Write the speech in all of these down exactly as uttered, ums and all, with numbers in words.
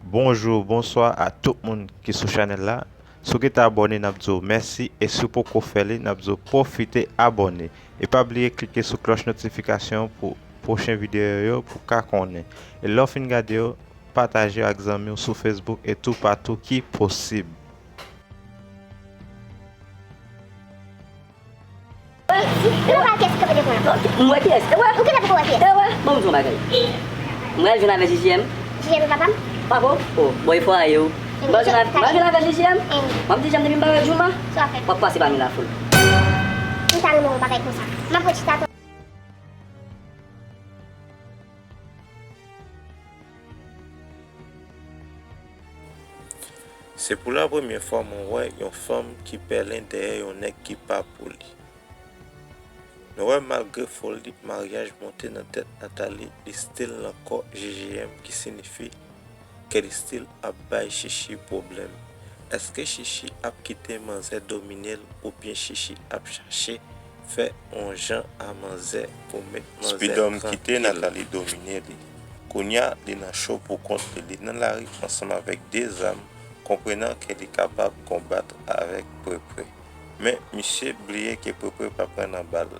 Bonjou, bonswa a tout moun ki sou chanèl la. Si w gentan abòne, n ap di w mèsi, e si w poko fè li, n ap di w pwofite abòne. E pa bliye klike sou klòch notifikasyon pou pwochen videyo yo pou w ka konnen. E lè w fin gade yo, pataje yo ak zanmi w sou Facebook e toupatou ki posib. Si, nou wè kiyès ki kanpe devan w la. Ok, m wè kiyès. E wè. Ou gentan poko wè kiyès. E wè. Bon, m di w yon bagay. M pral jwenn avèk J J M. J J M papa m? Papa w? O, bòy fwaye w. M pral jwenn avèk, m pral jwenn avèk J J M. M ap di J J M depi m pa wè Jouma, w ap pase pami lafoul. M ta renmen yon bagay konsa. M ap ret chita. Se pou la premyè fwa mwen wè yon fanm ki pèlen dèyè yon nèg ki pa pou li. Nou wè malgre foli maryaj monte nan tèt Nathalie, li still nan kò J J M, ki siyifi ke li still ap bay Chichi pwoblèm. Èske Chichi ap kite manzè domine l oubyen Chichi ap chache fè yon jan a manzè pou met manzè Spidòm kite Nathalie domine li. Kounya, li nan cho pou kont li. Li nan lari ansanm avèk de zam, konprenan ke li kapab konbat avèk Prepre. Men, misye bliye ke Prepre pa pran nan bal.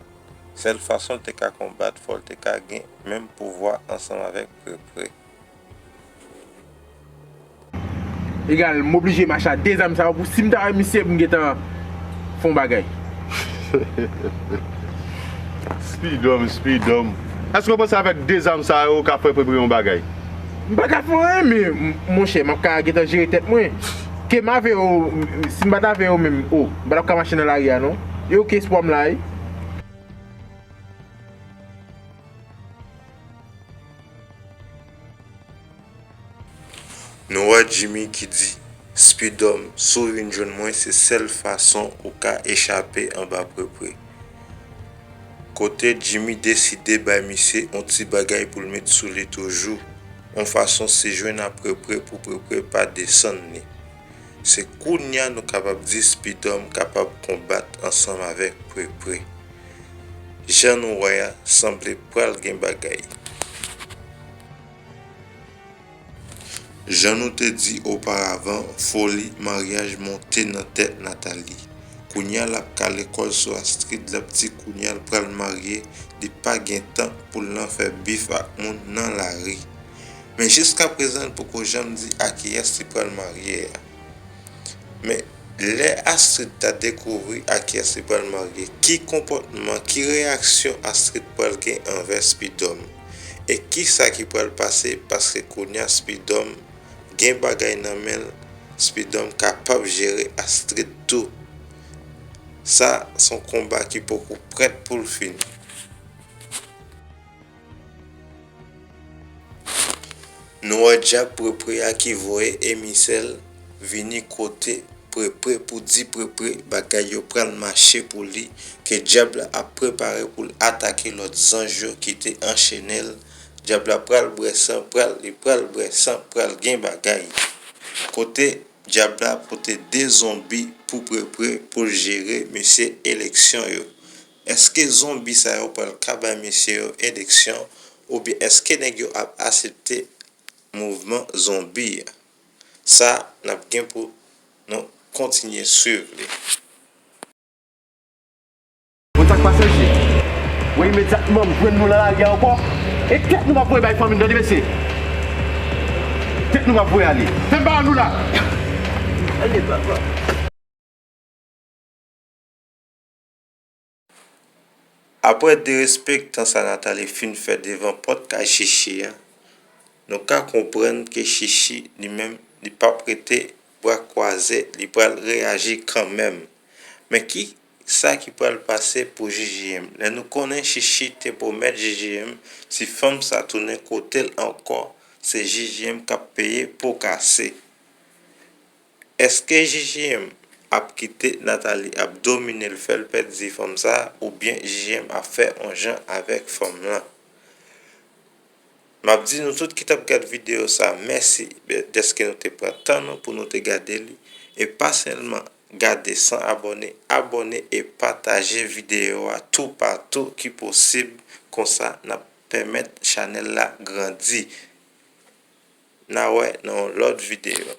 Sèl fason l te ka konbat, fò l te ka gen menm pouvwa ansanm avèk Prepre. Egal, m oblije mache a de zam sa yo pou si m ta wè misye pou m gentan fè yon bagay. Spidòm, Spidòm. Èske w panse avèk de zam sa yo ou ka fè Prepre yon bagay? M pa ka fè anyen, men, m, monchè, m ap ka gentan jere tèt mwen. Ke m avè yo, si m pa t avè yo menm, o, m pa t ap ka mache nan lari a, non. E yo ki espwa m la, wi. Nou wè Jimmy ki di, Spidòm, si w vin jwenn mwen, se sèl fason ou ka echape anba Prepre. Kote Jimmy deside bay misye yon ti bagay pou l met sou li toujou, yon fason si jwenn a Prepre pou Prepre pa desann li. Se kounya nou kapab di Spidòm kapab konbat ansanm avèk Prepre. Jan nou wè a, sanble pral gen bagay. Jan nou te di oparavan, foli maryaj monte nan tèt Nathalie. Kounya l ap kale kò l sou Astrid, l ap di kounya l pral marye, li pa gen tan pou l nan fè bif ak moun nan lari. Men jiskaprezan, l poko janm di a kiyès li pral marye a. Men, lè Astrid ta dekouvri a kiyès li pral marye, ki konpòtman, ki reyaksyon Astrid pral gen anvè Spidòm? E kisa ki pral pase, paske kounya Spidòm gen bagay nan men l, Spidòm kapab jere Astrid tou. Sa s on konba ki poko prèt pou l fini. Nou wè dyab Prepre a ki voye emisè l vini kote Prepre pou di Prepre bagay yo pral mache pou li, ke dyab la ap prepare pou l atake lòt zanj yo ki te anchene l. Dyab la pral bwè san, pral, li pral bwè san, pral gen bagay. Kote dyab la pote de zonbi pou Prepre pou l jere mesye eleksyon yo. Èske zonbi sa yo pral ka bay mesye yo eleksyon, oubyen èske nèg yo ap aksepte mouvman zonbi a? Sa, n ap gen pou nou kontinye swiv li. Konn sa k pase, mesye? Wè, imedyatman m jwenn nou nan lari a ankò, e tèt nou m ap voye bay fanmi m, tande, mesye. Tèt nou m ap voye ale. Fè m ba nou la. Ale, papa. Apre derespektan sa Nathalie fin fè devan pòt kay Chichi a, nou ka konprann ke Chichi, li menm, li p ap rete bra kwaze, li pral reyaji kanmenm. Men ki sa ki pral pase pou J J M? Lè nou konnen Chichi te pwomèt J J M, si fanm sa tounen kote l ankò, se J J M k ap peye po kase. Èske J J M ap kite Nathalie ap domine l, fè l pèdi fanm sa, oubyen J J M ap fè on jan avèk fanm lan? M ap di nou tout ki t ap gad videyo sa, mèsi dèske nou te pran tan nou pou nou te gade li. E pa sèlman gade san abòne, abòne e pataje videyo a toupatou ki posib, konsa n ap pèmèt chanèl la grandi. N a wè nan yon lòt videyo.